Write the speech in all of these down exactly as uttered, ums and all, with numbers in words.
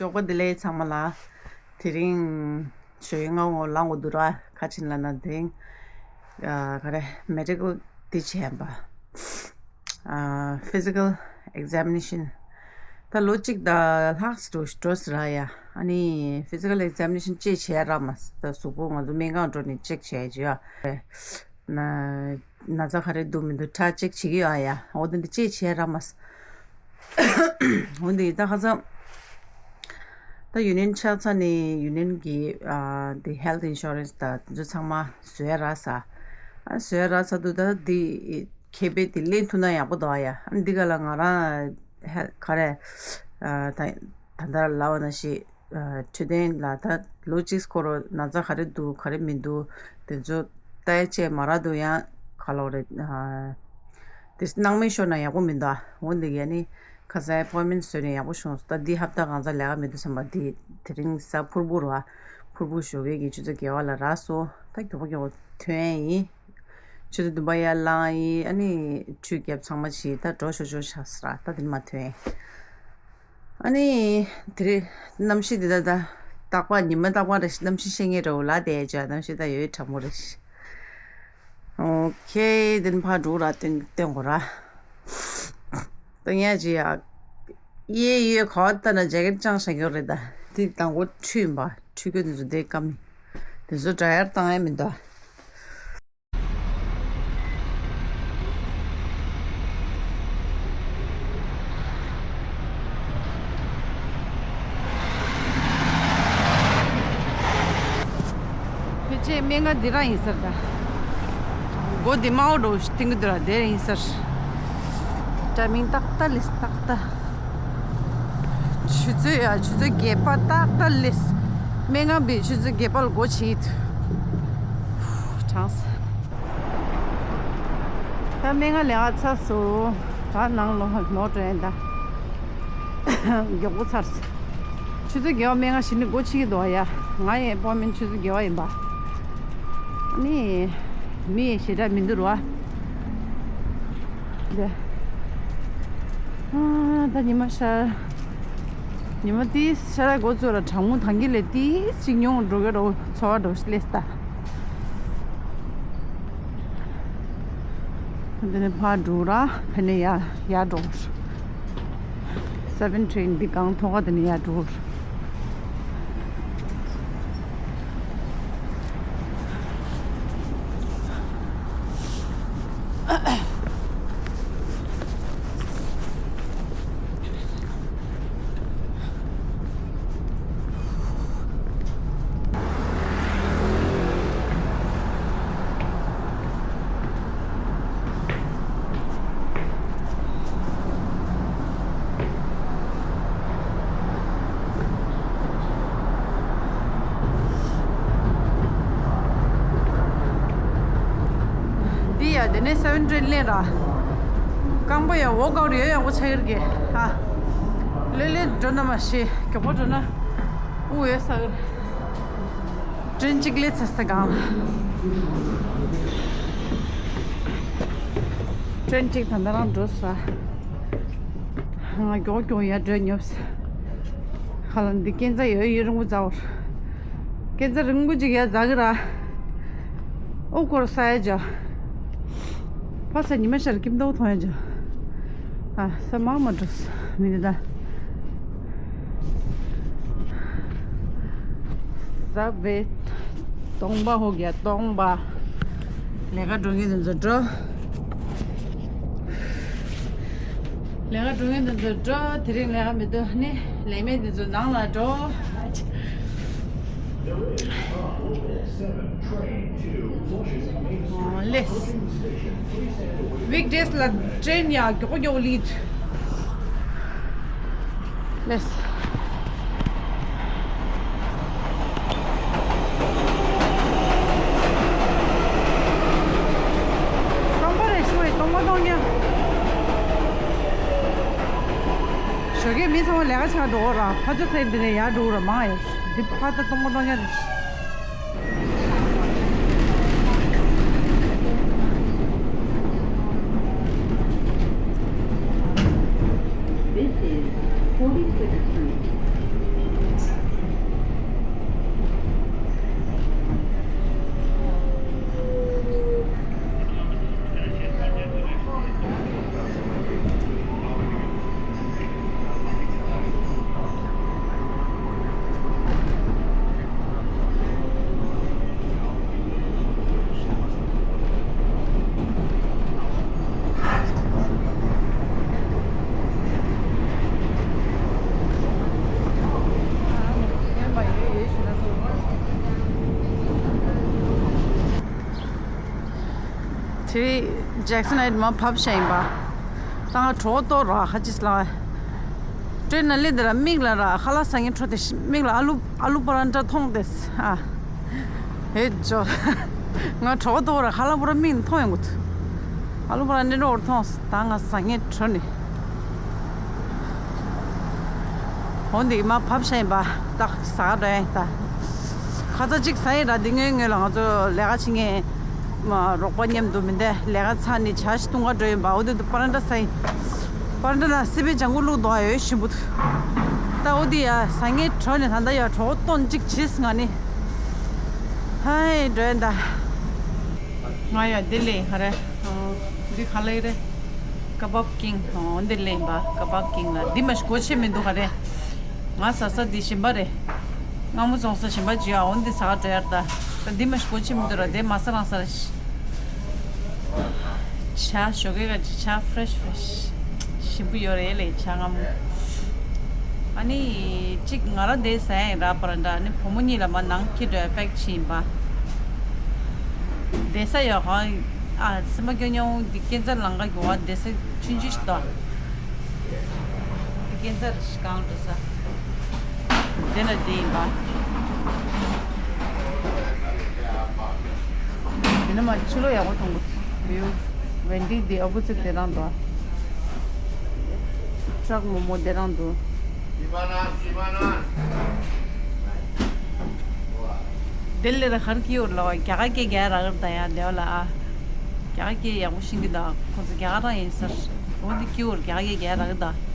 ཞོགས་པ་བདེ་ལེགས་ཚང་མ་ལ། དེ་རིང་ཞོགས་ཀྱི་སྔ་པོ་ལངས་དགོས་འདུག་ར། ག་རེ་ཡིན་ལབ་ན་དེ་རིང་ཨ་ག་རེ་མེ་ཌི་ཀལ་འདི་བྱས་པ། ཨ་ཕི་ཟི་ཀལ་ཨེག་ཛེ་མི་ནེ་ཤན། ད་ལོ་གཅིག་དང་ལྷག་ཙམ་འགྲོ་ཟེར་ར་ཡ། ཨ་ནི་ཕི་ཟི་ཀལ་ཨེག་ཛེ་མི་ནེ་ཤན་ཅིག་བྱས་ར་མ་ཟེར། ད་གཟུགས་པོ་ང་ཚོ་སྨན་ཁང་འགྲོ་ནས་ཅེག་བྱས་ཀྱི་ཡ། ན་ན་ཚ་ག་རེ་འདུག་མི་འདུག་ཁྲག་ཅེག་བྱེད་ཀྱི་ཡོད་ཨ་ཡ། འོ་དེ་འདྲ་ཅིག་བྱས་ར་མ་ཟེར། འོ་འདི་ད་ཁ་སང་ད་ཡུ་ནི་ཡན་ཆགས་ཚར་ནས་ཡུ་ནི་ཡན་གྱི་ཨ་འདི་ཧེལ་ཐི་ཨིན་ཤུ་རན་སི་དང་དེ་ཚོ་ཚང་མ་བཟོས་ར་ཟེར། ཨ་བཟོས་ར་ཟེར་དུས་ད་འདི་ཁེ་ཕན་དེ་ལེན་ཐུབ་ན་ཡག་པོ་འདུག་ཨ་ཡ། ཨ་འདི་ག་ལ་ང་རང་ཧེལ་ག་རེ་ཨ་ད་ད་ལྟ་ལབ་པ་ནང་བཞིན། ཨ་འཕྲོད་བསྟེན་ལ་ད་ལོ་གཅིག་འཁོར་ན་ཚ་ག་རེ་འདུག་ག་རེ་མི་འདུག་དེ་ཚོ་ལྟ་ཡ་བྱས་མ་རག་དུས་ཡང་ག་ལབ་རེད། ཨ་དེ་སྣང་མེད་ཤོར་ན་ཡག་པོ་མི་འདུག་འོ་འདི་ག་ནི་ཁ་སང་ཨེ་པོའིན་མེན་ཊི་བཟོས་ནས་ཡག་པོ་བྱུང་སོང་། ད་འདི་ཧབ་ཏ་གང་ཚ་ལས་ཀ་མི་འདུག་བསམ་པ། འདི་དེ་རིང་གཟའ་ཕུར་བུ་རེད་བ། ཕུར་བུ་ཞོགས་ཀས་ཀྱི་ཆུ་ཚོད་བརྒྱད་པ་ལ་རག་སོང་། ད་མགྱོགས་པོ་མགྱོགས་པོ་ཐོན་ཡིན། ཆུ་ཚོད་བདུན་པ་ཡར་ལངས་ཡིན། ཨ་ནི་ཁྲུས་བརྒྱབ་ཚང་མ་བྱས། ད་འགྲོ་ཆོག་ཆོག་ཆགས་སོང་ར། ད་དེ་ནས་མར་ཐོན་ཡིན། ཨ་ནི་དེ་རིང་གནམ་གཤིས་འདི་ད་ད་རྟག་པར་ཉི་མ་རྟག་པར་རེ་གནམ་གཤིས་ཤེས་མཁན་འདྲ་བོ་ལ་བསྡད་ཀྱི་གནམ་གཤིས་ད་ཡོད་གྲང་མོ་རེད། ཨོ་ཁེ། དེ་ནས་ཕར་འགྲོ་ར། སྟོན་སྟོན་དགོས་ར། སྟོན་ཡ་ཅི་ཡ། ཡེ་ཡེ་ག་པར་ལྟ་ན་ཇེ་ཀེཊ་བཅངས་བཞག་ཡོད་རེད། ད་དེ་དང་པོ་ཁྲུས་ཡིན་པ། ཁྲུས་གོས་དེ་ཚོ་དེ་སྐམ། དེ་ཚོ་ཌ་ཡར་བཏང་ཡ་མི་འདུག་ཕལ་ཆེར་སྨན་ཁང་འདི་རང་ཡིན་ས་རེད་ད། སྒོ་འདི་དམར་པོ་འདྲ་བོ་ཞིག་བཏིང་གི་འདུག་ར། དེ་ཡིན་ས་རེད། ཊའི་མིང་ཏག་ཏག་སླེབས་ཏག་ཏག་ཆུ་ཚོད་ཡ་ཆུ་ཚོད་བརྒྱད་པ་ཏག་ཏག་སླེབས། སྨན་ཁང་པས་ཆུ་ཚོད་བརྒྱད་པ་ལ་སྒོ་ཕྱེ་ཡི་འདུག་གྲང་སོང་། ད་སྨན་ཁང་ལས་ཀ་ཚར་སོང་། ད་ནང་ལོགས་ལོག་འགྲོ་ཡིན་ད། མགྱོགས་པོ་ཚར་སོང་། ཆུ་ཚོད་བརྒྱད་པ་སྨན་ཁང་གཞི་ནས་སྒོ་ཕྱེ་གི་འདུག་ཡ། ང་ཡི་ཨེ་པོའིན་མེན་ཊི་ཆུ་ཚོད་བརྒྱད་པ་ཡིན་པ། ཨ་ནི་མི་ཞེ་དྲག་མི་འདུག་ར། འདི། ཨ་ད་ཉི་མ་ཤར། ཉི་མ་ཏིས་ཤར་འགོ་ཚུགས་ར། གྲང་མོ་ཐང་གི་ལས་ཏིས་ཅིག་ཉུང་འགྲོ་གི་འདྲ་བོ་ཚོར་བ་འདྲ་བོ་ཞིག་སླེབས་སོང་ད། འདི་ནས་ཕར་འགྲོ་ར། ཕ་ནས་ཡར་ཡར་འགྲོ། སེ་བེན་ཊི་རེན་འདི་སྒང་ཐོག་ཁ་དེ་ནས་ཡར་འགྲོ། འདི་ཡ་དེ་ནས་སེ་བེན་ཊི་རེན་ལེན་ར། རྐང་པ་ཡ་འོ་ག་རེ་ཡ་ཡག་པོ་ཆགས་ཀྱི་རེད་གི། ཨ། ལེ་ལེ་འགྲོ་ན་མ་ཤེས། མགྱོགས་པོ་འགྲོ་ན། དབུགས་ཡོད་ས་གི། ཊེན་གཅིག་སླེབས་ཚར་སོང་སྒང་ལ། ཊེན་གཅིག་ད་ལྟ་རང་འགྲོ་སོང་། ང་མགྱོགས་མགྱོགས་ཡར་འགྲོ་ཉོབ་སོང་། ཁ་ལ་འདི་སྐས་འཛེག་ཡོད་ཡོད་རིང་པོ་འཛེག་པ་རེད། སྐས་འཛེག་རིང་པོ་ཅིག་ཡར་འཛེག་གི་ར། ཨོ་སྐོར་ས་ཡ་ཇ། ཕ་ས་ཉི་མ་ཤར་སྐྱིད་མདོག་མཐོང་ཡ་ཇ། ཨ་ས་མང་མ་འགྲོ་སོང་མི་འདི་ད། ཟབ་བེ། སྟོང་པ་ཧོ་ག་སྟོང་པ། ལས་ཀ་འགྲོ་མཁན་དེ་ཚོ་འགྲོ། ལས་ཀ་འགྲོ་མཁན་དེ་ཚོ་འགྲོ། དེ་རིང་ལས་ཀ་མི་འདུག་ནི་ལས་མེད་དེ་ཚོ་ནང་ལ་འགྲོ། ལེས། ཝིག་ཌེ་ལ་ཊེན་ཡ་མགྱོགས་མགྱོགས་ལེད། ལེས། སྟོང་པ་རེད་ཞུ་བའི་སྟོང་པ་སྟོང་ཉ། ཞོགས་ཀས་མི་ཚང་མ་ལས་ཀ་བྱ་འགྲོ་ར། ཕ་ཆོས་ཚེ་འདི་ནས་ཡར་འགྲོ་ར་མང་ཡོད། འདི་ཕ་ད་སྟོང་པ་སྟོང་ཉ་རེད། This is forty-six Street. དེ་རིང་ཇེག་སན་ཨའི་མར་བབས་ཤག་ཡིན་པ། ད་ང་གྲོད་ཁོག་ལྟོགས་ར་ཁ་ཅིག་ལ། སྤྲོ་ན་ལི་འདི་ར་མིག་ལ་ར་ཁ་ལག་ཟ་སྙིང་བྲོ་དེ་མིག་ལ་ཨ་ལུ་ཨ་ལུ་པ་ར་འདྲ་མཐོང་དེ། ཨ། ཧེ་ཇོ། ང་གྲོད་ཁོག་ལྟོགས་ར་ཁ་ལག་པ་ར་མིག་མཐོང་ཡོང་གི་འདུག་ཨ་ལུ་པ་ར་འདྲ་འདྲ་བོར་མཐོང་། ད་ང་ཟ་སྙིང་བྲོ་ནི། འོ་འདི་མར་བབས་ཤག་ཡིན་པ། ད་ཟ་ག་འགྲོ་ཡིན་ད། ཁ་ཚ་གཅིག་ཟ་ཡིན་ར། འདི་སྔོན་སྔོན་ལ་ང་ཚོ་ལས་ཀ་བྱེད་མཁན་མ་རོགས་པ་མཉམ་དུ་མི་འདའ་ལས་ཀ་ཚར་ནས་ཇ་ཞིག་བཏུང་ག་འགྲོ་ཡིན་པ། འོ་འདི་འདི་པ་རན་ཏྲ་ཟ་ཡིན། པ་རན་ཏྲ་ལ་སི་པན་ལྗང་གུ་བླུགས་འདུག་ཨ་ཡོད་ཞིམ་པོ་འདུག་ད་འོ་འདི་ཡ་ཟ་སྙིང་བྲོ་ནས་ད་ལྟ་ཡ་གྲོད་ཁོག་ལྟོགས་གཅིག་བྱས་ང་ནི། ཧའི་འགྲོ་ཡིན་ད། ང་ཡ་འདི་ལས་ཧ་རེ། འདི་ག་ལེ་རེད། ཀ་བབ་ཀིང་། འོ་འདི་ལེན་པ་ཀ་བབ་ཀིང་ལ། འདི་མ་ཞིག་གོ་ཆེ་མི་འདུག་ག་རེད། ང་ཟ་ས་འདི་ཞིམ་པ་རེད། སྔ་མོ་བཙོང་ས་ཞིམ་པ་ཅིག་ཡོད། འོ་འདི་ཟ་ག་འགྲོ་ཡ་རེད་ད། ད་འདི་མ་ཞིག་གོ་ཆེ་མི་འདུག་ར། དེ་མ་ཟ་རང་ཟ་ར་ཤི། ཇ་ཞོགས་ཀས་ཀ་ཅིག་ཇ་ཕ་རེ་ཤི་ཕ་རེ་ཤི་ཞིམ་པོ་ཡོད་རེད་ལེ་ཇ་སྔ་མོ། ཨ་ནི་གཅིག་ང་རང་འདི་ཟ་ཡ་ཡིན་ར་པ་ར་འདྲ། ཨ་ནི་བུ་མོ་གཉིས་ལ་མར་ནང་འཁྱེར་འགྲོ་ཡ་པེག་ཕྱིན་པ། བསྡད་ས་ཡོད་ཧང་། ཨ་སེམས་པ་སྐྱོ་ཉོང་འདི་སྐྱེ་འཚར་ལང་ཀ་གི་བ་བསྡད་ས་ཆུང་ཆུང་ཞིག་ཏོ། འདི་སྐྱེ་འཚར་ཞིག་གང་འགྲོ་ས། དེ་ལ་བསྡད་ཡིན་པ། དེ་ནས་མར་ཕྱི་ལོགས་ཡག་པོ་མཐོང་གི་འདུག་ཝེན་ཌི་འདི་ཨོ་པོ་ཛིཊ་དེ་རང་འདུག་ཊག་མོག་མོག་དེ་རང་འདུག་དེ་ལས་ར་གར་སྐྱེ་བོར་ལ་བ་རྒྱ་གར་སྐད་རྒྱག་རག་གི་ད་ཡ་དེ་བ་ལ་ཨ། རྒྱ་གར་སྐད་ཡག་པོ་ཤེས་ཀྱི་ད། ཁོ་ཚོ་རྒྱ་གར་རང་ཡིན་ས་རེད། འོ་འདི་སྐྱེ་བོར་རྒྱ་གར་སྐད་རྒྱག་རག་གི་ད།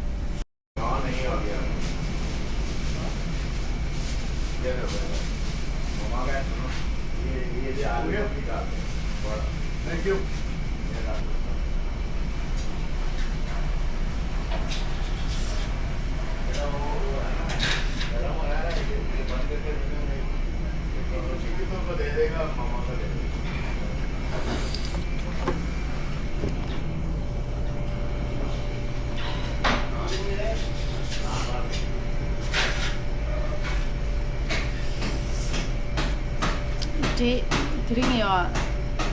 དེ་དེ་རིང་ཡ་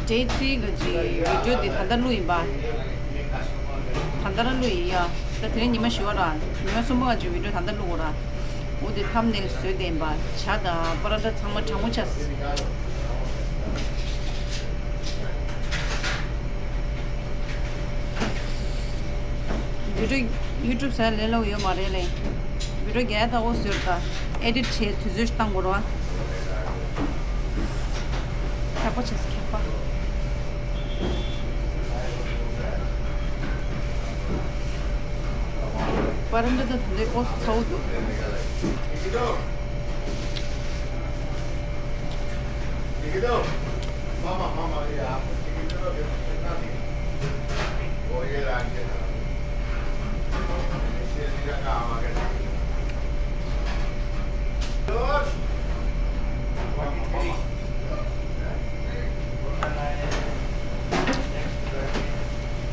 ཌེ་ཐི་གི་ཅིག་བི་ཌིའོ་འདི་ད་ལྟ་བླུགས་ཡིན་པ། ད་ལྟ་རང་བླུགས་ཡིན་ཡ། ད་དེ་རིང་ཉི་མ་བཞི་པ་ར། ཉི་མ་གསུམ་པ་གི་ཅིག་བི་ཌིའོ་ད་ལྟ་བླུགས་གོ་ར། འོ་དེ་ཐམ་ནེལ་བཟོས་བསྡད་ཡིན་པ། ཇ་དང་པ་ར་ཏྲ་ཚང་མ་གྲང་མོ་ཆགས། བི་ཌིའོ་ཡུ་ཊུབ་ཟེར་ལས་སླ་པོ་ཡོད་མ་རེད་ལེ། བི་ཌིའོ་རྒྱག་ཡ་ད་འོ་བཟོས་ད། ཨེ་ཌིཊ་བྱས་དུས་ཚོད་ཞིག་བཏང་དགོས་རེད་བ། ཁྱག་པ་བྱས་ཁྱག་པ། པ་ར་ཏྲ་ད་ད་ལྟའི་འོ་ཚ་པོ་འདུག་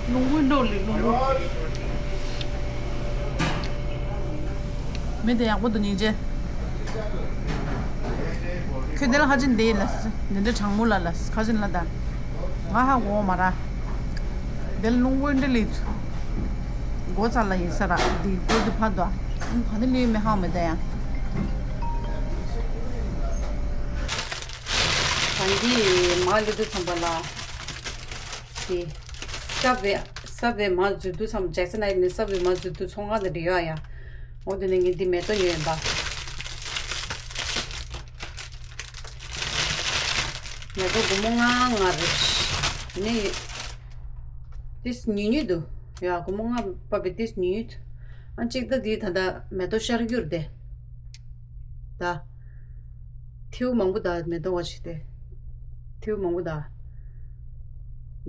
རླུང་བུ་འགྲོ་ལི་རླུང་བུ། མི་དེ་ཡག་པོ་འདུག་སྙིང་རྗེ། ཁྱོད་དེ་ལ་ཁ་ཆེན་དེ་ལ་འདི་འདྲ་གྲང་མོ་ལ་ལ་ཁ་ཆེན་ལ་ད། ང་ཧ་གོ་མ་ར། དེ་ལ་རླུང་བུ་འདྲ་ལི། སྒོ་ཙ་ལ་ཡིན་ས་ར་འདི་སྒོ་འདི་ཕར་དོ། ག་ནས་ལུས་མི་ཧ་མི་ད་ཡང་། ད་འདི་མ་ལི་དུ་ཚོང་པ་ལ། དེ། ས་བེ་ས་བེ་མ་འཛུལ་དུས་ཙམ་ཇེག་སན་ཨའི་ནས་ས་བེ་མ་འཛུལ་དུས་ཚོང་ཁང་དེ་འདྲ་ཡོད་ཨ་ཡ། འོ་དེ་ནས་ངས་འདི་མེ་ཏོག་ཉོས་ཡིན་པ། མེ་ཏོག་སྒོར་མོ་ལྔ་ལྔ་རེད། དེ་ནས་ཏིས་ཉུང་ཉུང་འདུག་ཡ་སྒོར་མོ་ལྔ་བབས་པའི་ཏིས་ཉུང་ཉུང་འདུག་ཨ་གཅིག་ད་དེ་ད་ལྟ་མེ་ཏོག་ཤར་རྒྱུ་རེད་དེ། ད། ཐེའུ་མང་པོ་དང་མེ་ཏོག་བ་ཞིག་སྟེ། ཐེའུ་མང་པོ་དང་།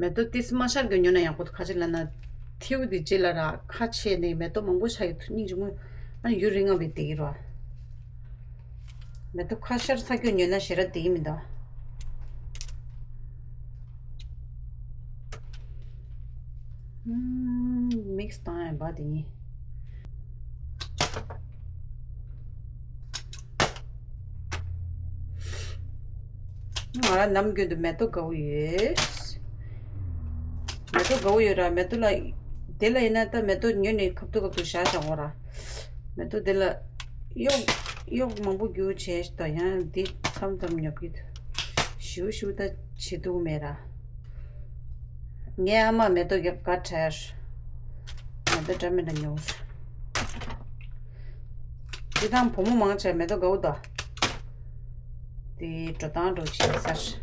མེ་ཏོག་ཏིས་མ་ཤར་གི་ཉོ་ན་ཡག་པོ་འདུག་ཁ་ཆེ་ལ་ན། ཐེའུ་དེ་རྗེས་ལ་ར་ཁ་ཆེ་ནས་མེ་ཏོག་མང་པོ་ཤར་གི་ཐུགས་སྙིང་རྗེ་མོ། ཨ་ཡུན་རིང་ང་བའི་དེ་གི་ར། མེ་ཏོག་ཁ་ཤར་ས་ཁྱོད་ཉོ་ན་ཞེ་ར་དེ་གི་མི་འདུག་ཨུམ། མིག་སི་བཏང་ཡ་བ་དེ་གཉིས། ང་རང་ནམ་རྒྱུན་དུ་མེ་ཏོག་དགའ་བོ་ཡོད། ཏོག་དགའ་བོ་ཡོད་ར། མེ་ཏོག་ལ། དེ་ལ་ཡིན་ན་ད་མེ་ཏོག་ཉོས་ནས་ཁབ་ཏུ་ཁབ་ཏུ་བཞག་བཞག་འོ་ར། མེ་ཏོག་དེ་ལ་གཡོག་གཡོག་མང་པོ་རྒྱུག་བྱས་ད་ཡང་འདི་མཚམས་མཚམས་ཉོབ་ཀྱི་འདུག་ཞིའུ་ཞིའུ་ད་བྱེད་ཐུབ་མེད་ར། ངའི་ཨ་མ་མེ་ཏོག་རྒྱབ་ག་བྲལ། མེ་ཏོག་འདྲ་མི་འདྲ་ཉོ། འདི་དང་བུ་མོ་མང་ཆེ་མེ་ཏོག་དགའ་བོ་ད། དེ་འགྲོ་སྟངས་འགྲོ་བྱེད་ས།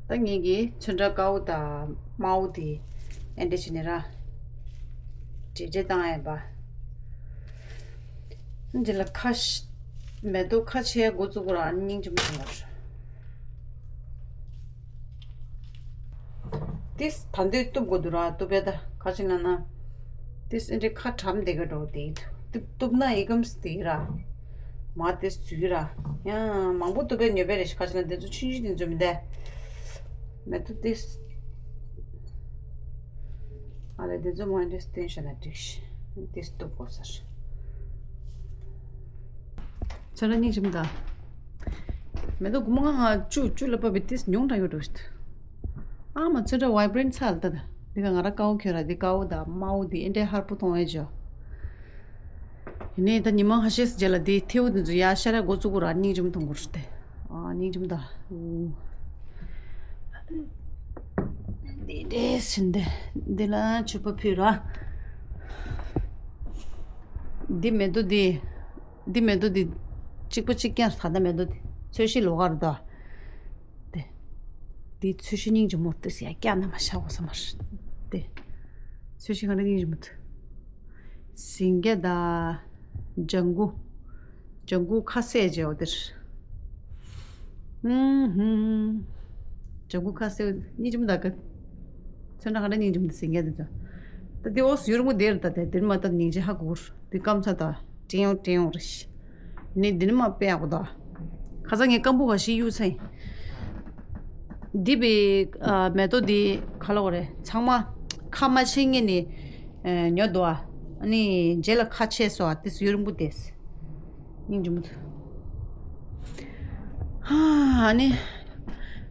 ད་ངེད་ཀྱིས་ཚོན་ཁྲ་དཀར་པོ་དང་དམར་པོ་དེ་ཨེ་འདྲ་བྱས་ནས་ར། འདྲེས་འདྲེས་བཏང་ཡས་པ། འདི་ལ་ཁ་ཤ། མེ་ཏོག་ཁ་ཕྱེ་འགོ་བཙུགས་ར་སྙིང་རྗེ་མོ་བྱུང་བ། ཏིས་ད་འདོད་གཏུབ་དགོས་འདུག་ར། གཏུབ་པའི་ད་ཁ་ཅིག་ན་ན། ཏིས་ཨེ་འདྲའི་ཁ་གྲམ་བསྡད་གི་འགྲོ་དེ། གཏུབ་གཏུབ་ན་ཨི་ཀམ་སི་དེ་ར། མ་ཏིས་འཛུལ་ར། ཡང་མང་པོ་གཏུབ་པའི་ཉོ་བའི་རེ་ཁ་ཅིག་ན་དེ་ཚོ་ཆུང་ཆུང་དེ་ཚོ་མི་འདའ། མེ་ཏོག་ཏིས། ཨ་ལས་དེ་ཚོ་མ་འདྲེས་སྟོན་ཤ་ན་འགྲིག་ཤི། ཏིས་གཏུབ་དགོས་སར། ཚོན་ཁྲ་སྙིང་རྗེ་མོ་ད། མེ་ཏོག་དགུ་མ་ང་ང་བཅུ་བཅུ་ལ་བབས་པའི་ཏིས་ཉུང་དྲགས་ཡོད་འགྲོ་ཤི། ཨ་མ་ཚོན་ཁྲ་བའི་བྷི་རན་ཊི་ཚ་ལ་ད་ད། འདི་ག་ང་ར་དཀར་པོ་ཁྱོད་ར་འདི་དཀར་པོ་དང་དམར་པོ་འདི་ཨེ་འདྲའི་ཧར་པོ་མཐོང་ཡས་ཅོ། ཡིན་ནའི་ད་ཉི་མ་ཁ་ཤས་རྗེས་ལ་འདི་ཐེའུ་འདི་ཚོ་ཡ་ཤ་ར་འགོ་བཙུགས་ར་སྙིང་རྗེ་མོ་མཐོང་གོ་ཤི་ཏེ། ཨ་སྙིང་རྗེ་མོ་ད། འདི་འདྲས་ཟིན་ཏེ་འདི་ལ་མཆོད་པ་ཕུལ་ར། འདི་མེ་ཏོག་འདི། འདི་མེ་ཏོག་འདི། གཅིག་པ་གཅིག་རྐྱང་ད་ལྟ་མེ་ཏོག་འདི། ཚོས་གཞི་ལོགས་ཀར་འདུག་དེ། འདི་ཚོས་གཞི་སྙིང་རྗེ་མོ་ཏིས་ཡ་རྐྱང་ན་མ་ཤ་འོ་ས་མར། དེ། ཚོས་གཞི་ག་འདྲ་སྙིང་རྗེ་མོ་འདུག་སེང་གེ་དང་། ལྗང་གུ། ལྗང་གུ་ཁ་ཟས་བྱས་འོ་དེར། ཨུམ་ཧུམ། ལྗང་གུ་ཁ་ཟས་སྙིང་རྗེ་མོ་འདུག་ག་ཚོན་ཁྲ་ག་འདྲ་སྙིང་རྗེ་མོ་འདུག་སེང་གེ་དེ་ཚོ། ད་དེ་འོ་ཡུ་རུ་མོ་དེར་ད་དེ་དེར་མ་ད་སྙིང་རྗེ་ཧ་གོ་གུར། དེ་སྐམ་ཚ་དང་ཀྲེང་ཀྲེང་རེ་ཤི། ནི་འདི་ནི་མ་དཔེ་ཡག་པོ་དང་། ཁ་སང་ངས་སྐམ་པོ་ག་ཞིག་གཡུག་ཚེ། འདི་པའི་ཨ་མེ་ཏོག་འདི་ག་ལ་བ་རེད་ཚང་མ་ཁ་མ་ཕྱེ་ངེས་ནི་ཨ་ཉོ་འདུག་ཨ་ནི་རྗེས་ལ་ཁ་ཕྱེ་སོ་ཨ་ཏི་སུ་ཡུ་རིང་པོ་དེས། སྙིང་རྗེ་མོ་འདུག་ཨ་ནི་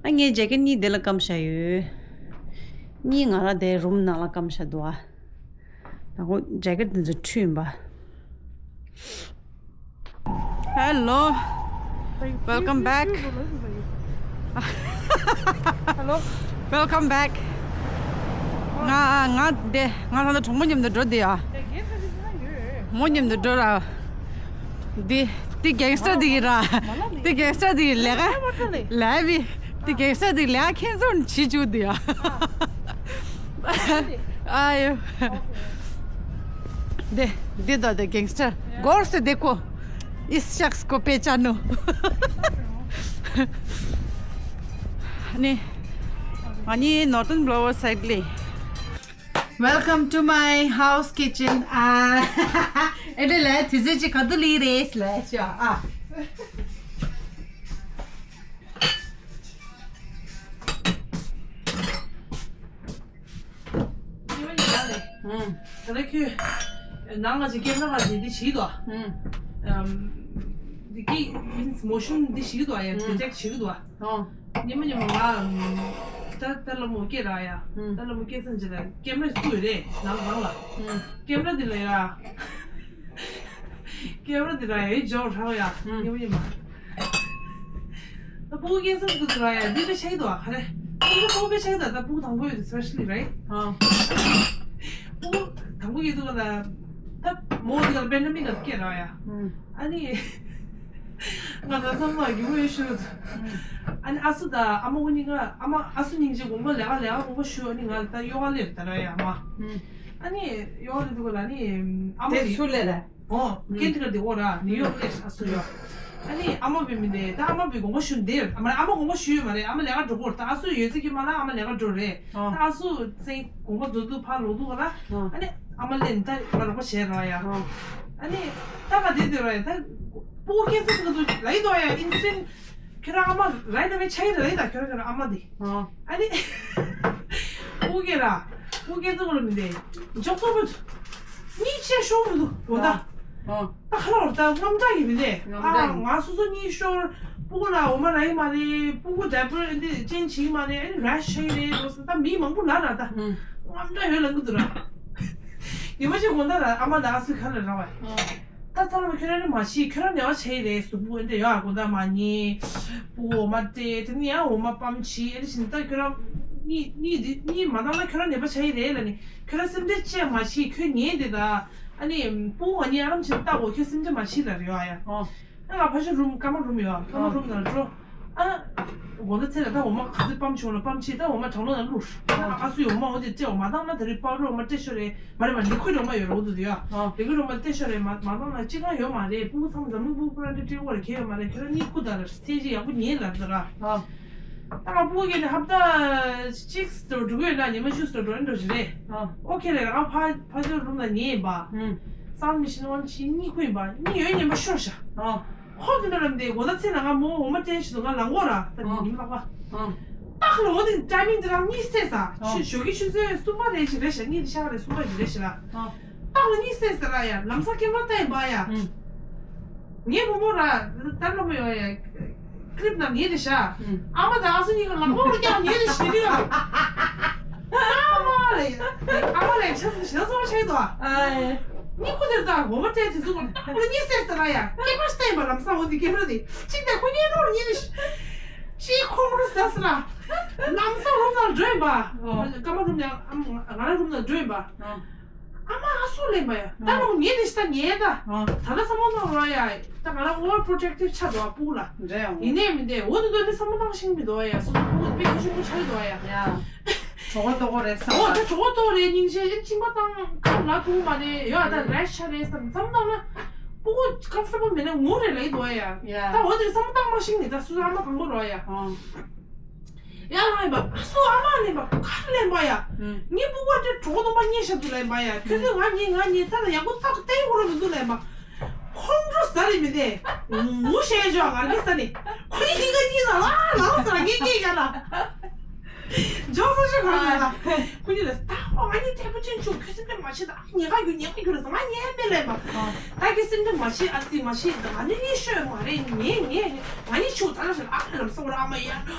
ཨ་ངའི་ཇེ་ཀེ་ཊི་གཉིས་དེ་ལ་སྐམ་བཞག་ཡོད། གཉིས་ང་ར་དེ་རུམ་ནང་ལ་སྐམ་བཞག་འདུག་ཨ། ད་ཁོ་ཇེ་ཀེ་ཊི་འདི་ཚོ་འཁྲུད་ཡིན་པ། Hello. Welcome back. Hello. Welcome back. ང་ང་དེ་ང་ད་ལྟ་གྲོགས་མོ་མཉམ་དུ་འགྲོ་དེ་ཡ། མོ་མཉམ་དུ་འགྲོ་ར། འདི་འདི་གེང་སི་ཊར་འདི་ཡིན་ར། འདི་གེང་སི་ཊར་འདི་ཡིན་ལས་ཀ་ལས་བི། འདི་གེང་སི་ཊར་འདི་ལས་ཀ་ཁྱེད་ཚོ་བྱེད་བཅུག་འདི་ཡ། ཨ་ཡོ། འདི་འདི་ད་འདི་གེང་སི་ཊར་གོར་སེ་དེ་ཀོ། इस शख्स को पहचानो। ནི། ཨ་ནི་Northern Boulevard side ལས། Welcome to my house kitchen. ཨ་ཨེ་འདྲ་ལས་དུས་ཚོད་ཅིག་ག་དུས་ལི་རེས་ལས་ཤ་ཨ། ཨུམ། ད་ལྟ་ཁྱོད་ནང་ང་ཅིག་ཀེམ་ར་ང་ཅིག་འདི་བྱེད་དོ། ཨུམ། འདི་གི་means motion འདི་བྱེད་དོ་ཡ་detect བྱེད་དོ། ཨོ། ཉི་མ་ཉི་མ་ང་ད་ད་ལ་མོ་སྐྱེ་ར་ཡ། ཨུམ། ད་ལ་མོ་སྐྱེ་ཚང་ཅི་ལ་ཀེམ་ར་བཙུགས་ཡོད་རེད་ནང་ནང་ལ། ཨུམ། ཀེམ་ར་འདི་ལ་ཡ། ཀེམ་ར་འདི་ལ་ཡ་འཇོག་ར་ཡ། ཨུམ། ཉི་མ་ཉི་མ། ད་སྤུ་གུ་སྐྱེ་ས་འདི་ལ་ཡ་འདི་པའི་ཆ་གི་འདུག་ཨ་ཧ་རེ། སྤུ་གུ་སྤུ་གུ་པའི་ཆ་གི་འདུག་ད་སྤུ་གུ་དང་པོ་ཡོད་དུ་specially right། ཨ། སྤུ་གུ་དང་པོ་ཡོད་དུ་ག་ལ། ད་མོ་འདི་ག་ལ་པེན་ཌ་མིག་ག་སྐྱེ་ར་ཡ། ཨུམ། ཨ་ནི། ང་ད་ཚང་མ་གི་འོས་ཤོད། ཨ་ནི་ཨ་སུ་དང་ཨ་མ་འུ་གཉིས་ཀ་ཨ་མ་ཨ་སུ་སྙིང་རྗེ་དགོངས་པ་ལས་ཀ་ལས་ཀ་དགོངས་པ་ཞུ། ཨ་ནི་ང་ད་ཡོ་ག་ལས་ད་ར་ཡ་མ། ཨ་ནི་ཡོ་ག་ལས་དུ་ག་ལ་ནི་ཨ་མ་དེ་གི་སུ་ལས་ར། ཨོ་ཀེན་ཏི་ག་དེ་འོ་ར་ནིའུ་ཡོག་ལས་ཨ་སུ་ཡོ། ཨ་ནི་ཨ་མ་བི་མི་དེ་ད་ཨ་མ་བི་དགོངས་པ་ཞུ་འདིར་ཨ་མ་ཨ་མ་དགོངས་པ་ཞུ་ཡོད་མ་རེད། ཨ་མ་ལས་ཀ་འགྲོ་གོ་ར་ད་ཨ་སུ་ཡོད་ཚེ་གི་མ་ལ་ཨ་མ་ལས་ཀ་འགྲོ་རེད། ད་ཨ་སུ་ཚེ་དགོངས་པ་རྫོགས་དུ་ཕར་ལོག་དུ་ག་ལ། ཨ་ནི་ཨ་མ་ལེན་ད་ང་རོགས་པ་བྱས་ར་ཡ། ཨ་ནི་ད་ག་དེ་དེ་ར་ཡ་ད་སྤུ་གུ་སྐྱེ་ས་ཚིག་དུ་ལ་ཡི་དོ་ཡ་ཨིན་སི་ཏན་ཁྱོད་ར་ཨ་མ་ར་ཡི་ད་བའི་ཆ་ཡི་ར་ཡི་ད་ཁྱོད་ར་ཁྱོད་ར་ཨ་མ་དེ། ཨ་ནི། སྤུ་གུ་ར། སྤུ་གུ་ཚོ་ལ་མི་འདེ། འཇོག་ཚོ་མི་འདུག་གཉིས་ཆེ་ཤོག་མི་འདུག་འོ་ད། ད་ཁ་ལོར་ད་རྔམ་དྲག་གི་མི་འདེ། ཨ་ང་སོ་སོ་གཉིས་ཤོར། སྤུ་གུ་ལ་འོ་མ་རག་གི་མ་རེད། སྤུ་གུ་ཌའི་པར་འདི་ཅེན་ཇི་བྱེད་ཀྱི་མ་རེད། ཨ་ནི་རེ་ཤི་ཆགས་ཀྱི་རེད་ཟེར། ད་མི་མང་པོ་ལབ་ར། ད་ཧུམ། དངངས་སྐྲག་ཡོད་ལབ་གི་འདུག་ར། ཉི་མ་གཅིག་དགོང་དག་ལ་ཨ་མ་དང་ཨ་སུའི་ཁ་ལ་ར་བ། ཨ། ད་ཚང་མ་ཁྱོད་རང་ནི་མ་ཤི། ཁྱོད་རང་ནི་ཨ་ཆེ་རེད། གཟུགས་པོ་འདི་ཡོད་ཨ། དགོང་དག་མ་ཉལ། སྤུ་གུ་འོ་མ་སྤྲད། དེ་ནི་ཡང་འོ་མ་སྤམ་བྱས། ཨ་ནི་བཞིན་ད་ཁྱོད་རང་གཉིད་གཉིད་འདི་གཉིད་མ་བཏང་ན་ཁྱོད་རང་ནད་པ་ཆགས་ཀྱི་རེད་ལབ་ནི། ཁྱོད་རང་སེམས་ཁྲལ་ཅི་ཡང་མ་བྱེད། ཁྱོད་ཉལ་བསྡད་ད། ཨ་ནི་སྤུ་གུ་ང་གཉིས་ཨ་རམ་བྱས་ལྟ་གོ། ཁྱོད་སེམས་ཁྲལ་མ་བྱེད་ལབ་རེད་ཡ། ཨ། ད་ང་ཕ་ཤོ་རུམ་ཀ་མ་རུམ་ཡོད་ཨ། ཀ་མ་རུམ་ནང་འགྲོ། ཨ། དགོང་དག་ཚེ་ལ་ད་འོ་མ་ག་ཚོད་སྤམ་བྱུང་ལ་སྤམ་བྱས། ད་འོ་མ་གྲང་ལོག་ནང་བླུགས། ཨ། ཨ་སུའི་འོ་མ་འོ་དེ་སྤྲད། འོ་མ་བཏང་ན་ད་རེས་པའུ་ཌར་འོ་མ་སྤྲད་ཤོག་རེད། མ་རེད་མ། ལི་ཀུའིཌ་འོ་མ་ཡོད་རེད། འོ་དེ་དེ་ཡ། ཨ། ལི་ཀུའིཌ་འོ་མ་སྤྲད་ཤོག་རེད། མ་མ་བཏང་ན་ཅི་གང་ཡོད་མ་རེད། སྤུ་གུ་ཚང་མ་འཛམ་གླིང་སྤུ་གུ་ཁོ་རང་འདྲ་སྤྲད་དགོས་རེད། གལ་ཡོད་མ་རེད། ཁྱོད་རང་གཉིད་ཁུག་ད་ལ་ཚེ་གཅིག་ཡག་པོ་ཉལ་ལབ་ད་ར། ཨ། ད་ང་སྤུ་གུ་སྐྱེས་ནས་ཧབ་ཏ་གཅིག་ཙམ་འགྲོ་གི་ཡོད་ན། ཉི་མ་བཅུ་ཙམ་འགྲོ་ཡིན་འགྲོ་ཞིག་རེད། ཨ། ཨོ་ཁེ་རེད། ང་ཕ་ཕ་ཚོའི་རུམ་ལ་ཉལ་ཡིན་པ། ཧུམ། སང་མི་ཤི་ན་ཝང་ཆི་གཉིད་ཁུག་ཡིན་པ། གཉིད་ཡོད་ཉན་པ་ཤོར་ཤག་ཨ། ཁོ་དེ་འདྲ་ལབ་དེ་དགོང་དག་ཚེ་ལ་ང་མོ་འོ་མ་སྤྲད་ཞིག་འདུག་ང་ལངས་གོ་ར། ད་ཨ། ཉི་མ་ལྷག་པ། ཨ། ཏག་ལ་འོ་དེ་ཊའི་མིང་དེ་རང་གཉིད་སད་ས། ཨ། ཆུ་ཞོགས་ཀྱི་ཆུ་ཚོད་གསུམ་པ་རེད་ཞིག་རེད་ཤག་གཉིད་དེ་ཤག་རེད། གསུམ་པ་ཞིག་རེད་ཤག་ར། ཨ། ཏག་ལ་གཉིད་སད་ས་ར་ཡ། ལམ་སང་ཀེམ་ར་ལྟ་ཡིན་པ་ཡ། ཨུམ། ངའི་བུ་མོ་ར་ད་ལོ་མོ་ཡོད་ཡ། ཀི་ལིབ་ནང་ཉལ་བསྡད་ཤག་ཨུམ། ཨ་མ་དང་ཨ་སུ་གཉིས་ཀ་ལག་པ་བོར་རྒྱག་ཉལ་བསྡད་ཤག་དེ་དུས་ལ། ཨ་མ་ལེ། ཨ་མ་ལེ་ཆབ་ཞེ་ཚོར་ཆེ་དོ། ཨ། གཉིད་ཁུག་དེར་ད་འོ་མ་སྤྲད་དེ་ཚོ་ལ་ད་ཁོ་གཉིད་སད་ས་ར་ཡ། ཀེམ་ར་ལྟ་ཡིན་པ། ལམ་སང་འོ་དེ་ཀེམ་ར་དེ་གཅིག་དེ་ཁོ་གཉིས་ནོར་ཉལ་བསྡད་ཤག་ཅིག་ཁོང་རུ་ཟ་ས་ར། ལམ་སང་རུམ་ནང་འགྲོ་ཡིན་པ། ཨོ། ཀ་མ་རུམ་ནང་ང་རང་རུམ་ནང་འགྲོ་ཡིན་པ། ཨ། ཨ་མ་ཨ་སུ་ལེན་པ་ཡ། ད་ཨ། ནང་ཉལ་དེ་ཤི་ད་ཉལ་ད། ཨ། ད་ལྟ་བསམ་བློ་གཏོང་རོགས་ཡ། ད་ང་རང་ཨོ་ཝར་པོ་རོ་ཊེག་ཊིབ་ཆགས་འདུག་ཨ། སྤུ་གུ་ལ། འདྲ་ཡང་། ཡིན་ནའི་མིན་ཏེ་འོ་དེ་ཚོ་ནི་བསམ་བློ་བཏང་ཤེས་ཀྱི་མི་འདུག་ཡ། སོ་སོ་སྤུ་གུ་དཔེ་ཁ་ཤུགས་པོ་ཆགས་ཀྱི་འདུག་ཡ། ཡ། གྲོད་ཁོག་ལྟོགས་ཀྱི་རེད་བསམ། ཨོ་ད་གྲོད་ཁོག་ལྟོགས་རེད། སྙིང་རྗེ་གཅིན་པ་བཏང་ཁ་ལ་ཐུག་མ་རེད་ཡ། ད་རེ་ཤི་ཆགས་རེད་བསམ་བསམ་བཏང་ན། སྤུ་གུ་ཀམ་ཕོར་ཊེ་བལ་མེད་ན་ངུ་རེད་ལབ་ཀྱི་འདུག་ཡ། ཡ། ད་འོ་དེ་བསམ་བློ་བཏང་མ་ཤེས་ནི། ད་སོ་སོ་ཨ་མ་དང་པོ་རོགས་ཡ། ཨ། ཡ་ལ་ཡིན་པ། ཨ་སོ་ཨ་མ་ལེན་པ་ག་རེ་ལེན་པ་ཡ། ཨུམ། ངའི་སྤུ་གུ་དེ་གྲོད་ཁོག་སྟོང་པ་རྙེད་ཤག་འདུག་ལེན་པ་ཡ། ཁྱོད་ཚོས་ང་ཉེ་ང་ཉེ་ད་ལ་ཡག་པོ་ཏག་ཏག་ཡོང་རོགས་མི་འདུག་ལེན་པ། ཁོང་ཁྲོ་ཟ་རེ་མི་དེ། ངུ་ཤེས་ཅོ་ང་གི་ས་ནི། ཁོ་གཉིས་ཀ་གཉིས་ན་ལ་ལ་ས་ངེ་ངེ་ཡ་ལ། ཇོ་ས་ཤོད་ག་ལ་ལ། ཁོ་གཉིས་ལ་ད་ཁོ་ང་གཉིས་ཐེ་པོ་ཅན་ཆུ་ཁྱོད་སེམས་ཁྲལ་མ་བྱེད་ད། ཉེ་ག་རྒྱུ་ཉེ་ག་རྒྱུ་ལ་ང་ཉེ་མེད་ལེ་མ། ད་ཀྱི་སེམས་ཁྲལ་མ་བྱེད། ཨ་ཙི་མ་བྱེད་ད། ང་ནི་ཉེ་ཤོས་མ་རེད། ཉེ་ཉེ་ང་ནི་ཆུ་ད་ལ་ཞིག་ཨ་ལམ་སོགས་ར་ཨ་མ་ཡ་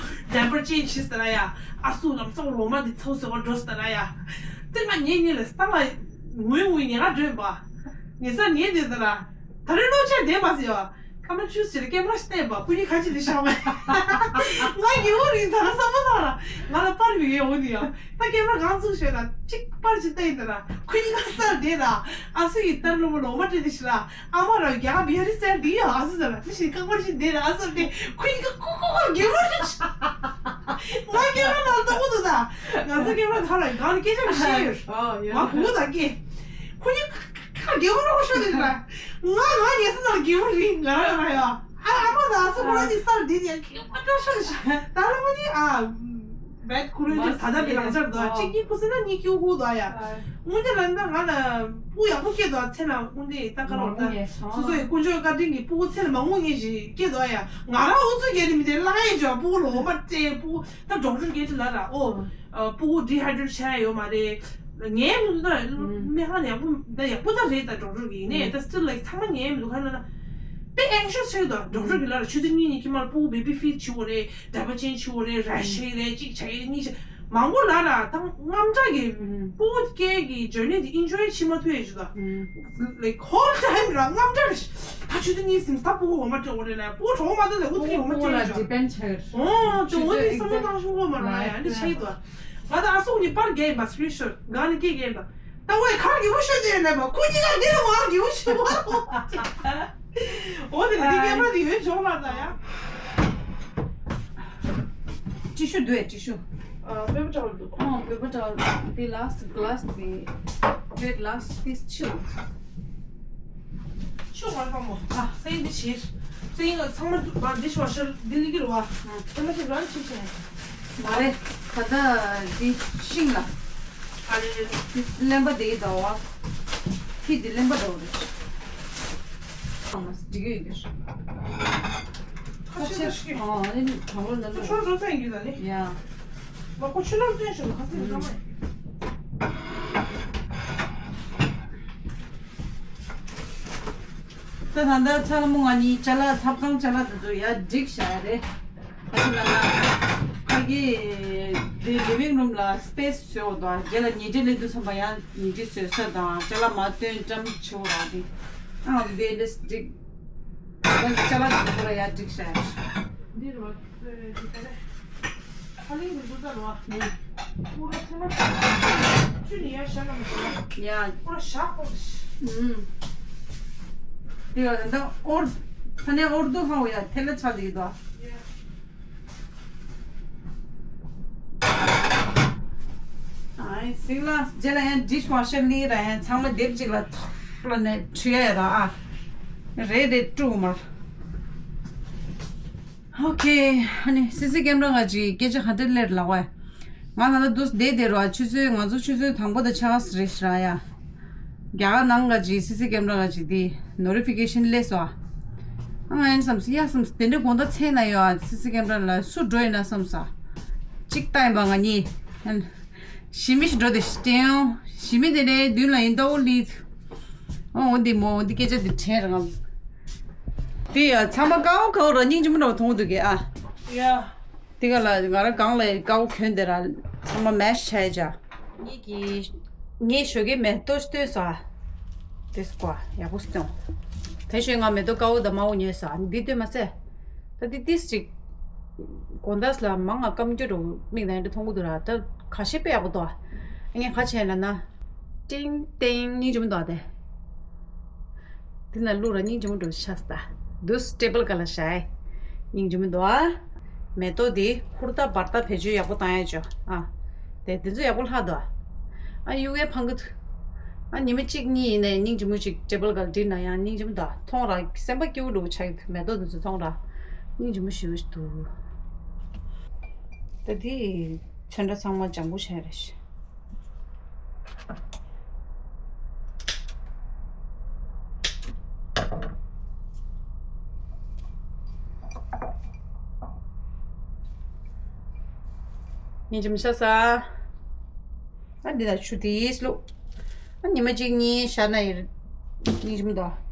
ཌའི་པར་ཅེན་ཇི་ཞིག་ད་ལ་ཡ། ཨ་སུ་ལམ་སོགས་ལོ་མ་འདི་ཚོ་ཟེར་བ་འགྲོ་ཞིག་ད་ལ་ཡ། དེ་ང་ཉེ་ཉེ་ལ་ས་ང་ངུས་ངུས་ཉེ་ག་འགྲོ་ཡིན་པ། ཉེ་ས་ཉེ་འདི་ད་ལ་ད་རེ་ལོ་ཆ་བསྡད་མ་ཟེར་ཡ། ཀ་མ་ཆུ་ཟེར་ཀེམ་ར་ཤི་བལྟས་པ། ཁོ་གཉིས་ཁ་ཅིག་ལས་ཤ་བ། ང་རྒྱལ་བོ་རིང་ད་ར་བསམ་བློ་བཏང་ར། ང་ལ་པར་བི་ཡོད་འོ་དེ་ཡ། ད་ཀེམ་ར་གང་བཙུགས་ཤོད་ལ་གཅིག་པར་ཅིག་བལྟས་ཡིན་ད་ར། ཁོ་གཉིས་ཀ་སར་བསྡད་ར། ཨ་སུ་ཡི་ཏར་ལོ་མ་ལོ་མ་སྤྲད་དེ་ཤི་ར། ཨ་མ་ར་རྒྱ་ག་བི་ཧ་རི་སར་དེ་ཡ་ཨ་སུ་ཟེར་ར། དེ་ཞིག་ཀ་པར་ཅིག་བསྡད་ར་ཨ་སུ་བལྟས། ཁོ་གཉིས་ཀ་ཀོ་ཀོ་ཀོ་རྒྱལ་བོ་རེད། ང་ཀེམ་ར་ནང་ལྟ་བུ་འདུག་ད། ང་ཚོ་ཀེམ་ར་ཐ་ར་གང་ལ་སྐད་ཆ་མི་བཤད་ཡོད། ཨ་ཡ། ང་གོ་ད་ཀེ། ཁོ་གཉིས་ཀ་ཀ་རྒྱལ་བོ་ར་ཤོད་དེ་ར། ང་ང་ཉེ་ས་ནང་རྒྱལ་བོ་རེད། ང་ར་ང་ར་ཡ། ཨ་ཨ་མ་ད་ཨ་སུ་ཁོ་ར་གཉིས་སར་བསྡད་དེ་ཡ་ཀེམ་ར་ཤོད་དེ་ཤི། ད་ལ་མ་ནི་ཨ། བེད་ཁུ་རུ་ཅིག་ད་ལྟ་མི་ལང་ཆར་འདུག་ཨ། གཅིག་གཉིས་ཁུ་སི་ན་གཉིས་ཁྱེའུ་ཧུ་འདུག་ཨ་ཡ། དངོས་གནས་ལ་ད་ང་ལ་སྤུ་ཡག་པོ་སྐྱེས་འདུག་ཨ། ཚེ་ན་དངོས་གནས་ད་ག་རང་ད་སོ་སོ་ཡི་དཀོན་མཆོག་བཀའ་དྲིན་གྱིས་སྤུ་གུ་ཚེ་ན་མང་པོ་ངེས་ཅིག་སྐྱེས་འདུག་ཨ་ཡ། ང་རང་ཨུ་ཚུགས་རྒྱག་ནི་མི་དེ་ལ་ཡ་ཅོ་སྤུ་གུ་ལོ་མ་སྤྲད་སྤུ་གུ་ད་ཌོག་ཊར་གྱིས་ལ་ར་ཨོ། སྤུ་གུ་ཌི་ཧའི་ཌེ་རེཊ་བྱས་ཡོད་མ་རེད། ངའི་མི་འདུག་ད་སྨན་ཁང་ཡག་པོ་ད་ཡག་པོ་ད་རེད་ད་ཌོག་ཊར་གྱིས། ཡིན་ནའི་ད་སི་ཊིལ་ལའིཀ་ཚང་མ་ཉན་མི་འདུག་ག་ལ་ན། དཔེ་ཨེང་ཤོས་ཆགས་ཡོད་ད། ཌོག་ཊར་གྱིས་ལ་ར་ཆུ་ཚོད་གཉིས་ནས་ཁྱིམ་མར་སྤུ་གུ་བེ་བི་ཕིཌ་བྱེད་དགོས་རེད། ཌའི་པར་ཅེན་ཇི་བྱེད་དགོས་རེད། རེ་ཤི་ཆགས་ཡོད་རེད། གཅིག་ཆགས་ཡོད་རེད། གཉིས་ཆགས། མང་པོ་ལ་ར་ད་དངངས་སྐྲག་གི་སྤུ་གུ་སྐྱེ་གི་ཇར་ནི་དེ་ཨིན་ཇོའི་བྱེད་མ་ཐུབ་ཡོད་ཞུ་ད། ལའིཀ་ཧོལ་ཊའིམ་ར་དངངས་སྐྲག་རེད། ད་ཆུ་ཚོད་གཉིས་ཟིན་ད་སྤུ་གུ་འོ་མ་སྤྲད་དགོས་རེད་ལ། སྤུ་གུ་གྲོད་ཁོག་མ་ཐོན་ད་ཨུ་ཚུགས་འོ་མ་སྤྲད་ཡོད་ཅོ། ཨོ་ཅོ་འོ་ནི་བསམ་བློ་བཏང་ཤོག་གོ་མ་ར་ཡ་འདི་ཆགས་ཡོད་ད། ང་ད་ཨ་སོག་ནི་པར་རྒྱག་ཡིན་པ། སི་ཀི་རིན་ཤོཊ་གང་ནི་སྐད་རྒྱག་ཡིན་པ། ད་ཝེ་ཁར་གི་བུ་ཤོད་དེ་ཡོད་ལེ་བ། ཁོ་གཉིས་ཀ་འདི་ལ་མར་གི་བུ་ཤོད་བ། འོ་དེ་ལ་འདི་ཀེམ་ར་དེ་ཡོད་ཆོག་ལ་ད་ཡ། ཊི་ཤུ་འདུག་ཨེ་ཊི་ཤུ། ཨ་པེ་པར་ཊ་ཝལ་འདུག་ཨ་པེ་པར་ཊ་ཝལ་འདི་ལ་སི་ག་ལ་སི་དེ་པེ་ལ་སི་དེ་ཆུ། ཆུ་ང་ཕ་མོ། ཨ་སེང་འདི་ཕྱིར། སེང་ང་ཚང་མ་འདུག་པ་འདི་ཤོ་ཤར་འདི་ལི་གི་རུ་བ། ཨ་དེ་མ་ཤི་རང་ཆི་ཆེ། མ་རེད། ད་ལྟ་འདི་ཤིང་ལ། ཨ་རེ་རེ་རེ། འདི་གླེན་པ་འདི་ཡི་ཟླ་བ། ཁྱི་འདི་གླེན་པ་འདྲ་བོ་རེད། ཨ་མ་འདི་གི་ཡིན་གྱི་རེད། ཁ་ཆེ་ཤི། ཨ་ནི་གྲང་མོ་ནང་དུ། ཤོར་འགྲོ་ས་ཡིན་གྱི་ད་ནི། ཡ། མ་ཁོ་ཆུ་ནང་བསྟན་ཞོར་ཁ་སེང་གི་ལ་མ་ཡིན། ད་ད་ལྟ་ཚ་ལ་མོ་ང་གཉིས་ཅ་ལག་ཐབ་ཚང་ཅ་ལག་དེ་ཚོ་ཡར་སྒྲིག་བཞག་ཡ་རེད། ད་ཅི་ལབ་ན་ཕ་གི་འདི་ལི་ཝིང་རུམ་ལ་སི་པེ་སི་བཟོས་འདུག་རྗེས་ལ་ཉལ་ཁྲི་སླེབས་དུས་ཙམ་པ་ཡང་ཉལ་ཁྲི་བཟོས་ས་དང་ཅ་ལག་མ་སྟོན་བཀྲམ་བྱེད་འོ་ར་འདི། ཨ་འདི་ལས་སྒྲིག་ད་ཅ་ལག་དེ་ཚོ་ལ་ཡར་སྒྲིག་བཞག་ཡ་རེད། འདི་རུ་ཁ་ལིང་གི་འདུག་ས་ལོ། ཨུ་ར་ཚང་མ་ཆུ་ནི་ཡར་བཞག་ན་མི་ཤེས། ཡ། ཨུ་ར་བཞག་གོ། ཨུམ། དེ་ཡ་ད་ཨོར་ཁ་ནས་ཨོར་དུ་ཧ་འོ་ཡ་ཐེ་ལ་ཆ་དེ་གི་དོ། ཡ། ཨའི་སིང་ལ་རྗེས་ལ་ཡང་ཌིཤ་ཝ་ཤར་ལི་ར་ཡང་ཚང་མ་སྡེབ་གཅིག་ལ་ཐོག་ལ་ནས་འཁྲུ་ཡ་ཡ་ར་ཨ། རེད་རེད་སྤྲུག་མར། ཨོ་ཁེ། ཨ་ནི་སི་སི་ཀེམ་ར་ང་ཅིག་སྐད་ཆ་ག་འདྲ་སླེབས་ལབ་པ། ང་ད་ལྟ་འདུག་བསྡད་བསྡད་རོགས། ཆུ་ཚོད་ང་ཚོ་ཆུ་ཚོད་དང་པོ་དང་ཆ་ག་རེད་ཤག་ཡ། རྒྱ་གར་ནང་ང་ཅིག་སི་སི་ཀེམ་ར་ང་ཅིག་དེ་ནོ་ཊི་ཕི་ཀེ་ཤན་སླེབས་སོང་ཨ། ང་ཡང་བསམ་སི་ཡ་བསམ་སི་དེ་འདྲའི་དགོང་དག་མཚན་ན་ཡོད་ཨ། སི་སི་ཀེམ་ར་ལ་སུ་འགྲོ་ཡིན་ན་བསམ་ས། གཅིག་ལྟ་ཡིན་པ་ང་གཉིས། ཞི་མི་ཞིག་འགྲོ་དེ་སྟེང་། ཞི་མི་དེ་ནས་མདུན་ལ་ཡིན་ཏོ་ལི། ཨོ་འོ་འདི་མོ་འོ་འདི་སྐད་ཆ་འདི་དྲན་རང་། དེ་ཡ་ཚང་མ་ཀའོ་ཀའོ་ར་སྙིང་རྗེ་མོ་འདྲ་བ་མཐོང་གི་འདུག་གས་ཨ། ཡ། དེ་ག་ལ་ང་རང་སྒང་ལ་ཀའོ་གྱོན་དེ་ར་ཚང་མ་མེ་ཆི་བྱས་བྱ། ངེད་ཀྱི་ངས་ཞོགས་ཀས་མེ་ཏོག་བཏོན་སོང་ཨ། དེ་སྐོ་ཡག་པོ་བཏོན། དེ་ཞོགས་ང་མེ་ཏོག་ཀའོ་དང་མའོ་ཉོས་སོང་ཨ། འདི་བཏོན་མ་ཟད། ད་འདི་ཏིས་ཅིག་དགོང་དག་ལ་མང་ང་སྐམ་རྒྱུ་རུ་མིག་ནང་འདྲ་མཐོང་གི་འདུག་ར། ད་ཁ་ཤས་དཔེ་ཡག་པོ་འདུག་ཨ། ངས་ཁ་ཆེ་ལ་ན། ཏིང་ཏིང་སྙིང་རྗེ་མོ་འདུག་ཨ་དེ། འདི་ན་བླུག་ར་སྙིང་རྗེ་མོ་འདུག་ཤ་སྟ། འདུག་ཊེ་བལ་ག་ལ་བཞག་སྙིང་རྗེ་མོ་འདུག་ཨ། མེ་ཏོག་འདི་ཧུར་ཐག་འབར་ཐག་བེད་སྤྱོད་ཡག་པོ་བཏང་ཡ་ཅོ་ཨ། དེ་འདི་ཚོ་ཡག་པོ་ལྷག་འདུག་ཨ། ཨ་ཡུ་གེ་ཕང་གི་འདུག་ཨ་ཉི་མ་གཅིག་གཉིས་ཡིན་ནའི་སྙིང་རྗེ་མོ་ཅིག་ཊེ་བལ་ག་ལ་བྲིས་ན་ཡང་སྙིང་རྗེ་མོ་འདུག་མཐོང་ར་སེམས་པ་སྐྱིད་པོ་འདྲ་བོ་ཆགས་ཀྱི་འདུག་མེ་ཏོག་འདི་ཚོ་མཐོང་ར་སྙིང་རྗེ་མོ་ཞེ་པོ་ཞིག་འདུག་ད་འདི་ཚོན་ཁྲ་ཚང་མ་ལྗང་གུ་བྱས་རེད་ཤག་སྙིང་རྗེ་མོ་ཤ་ས། ཨ་འདི་ལ་ཆུ་དེས་བླུགས། ཨ་ཉི་མ་གཅིག་གཉིས་བཞག་ན་ཡིན། སྙིང་རྗེ་མོ་འདུག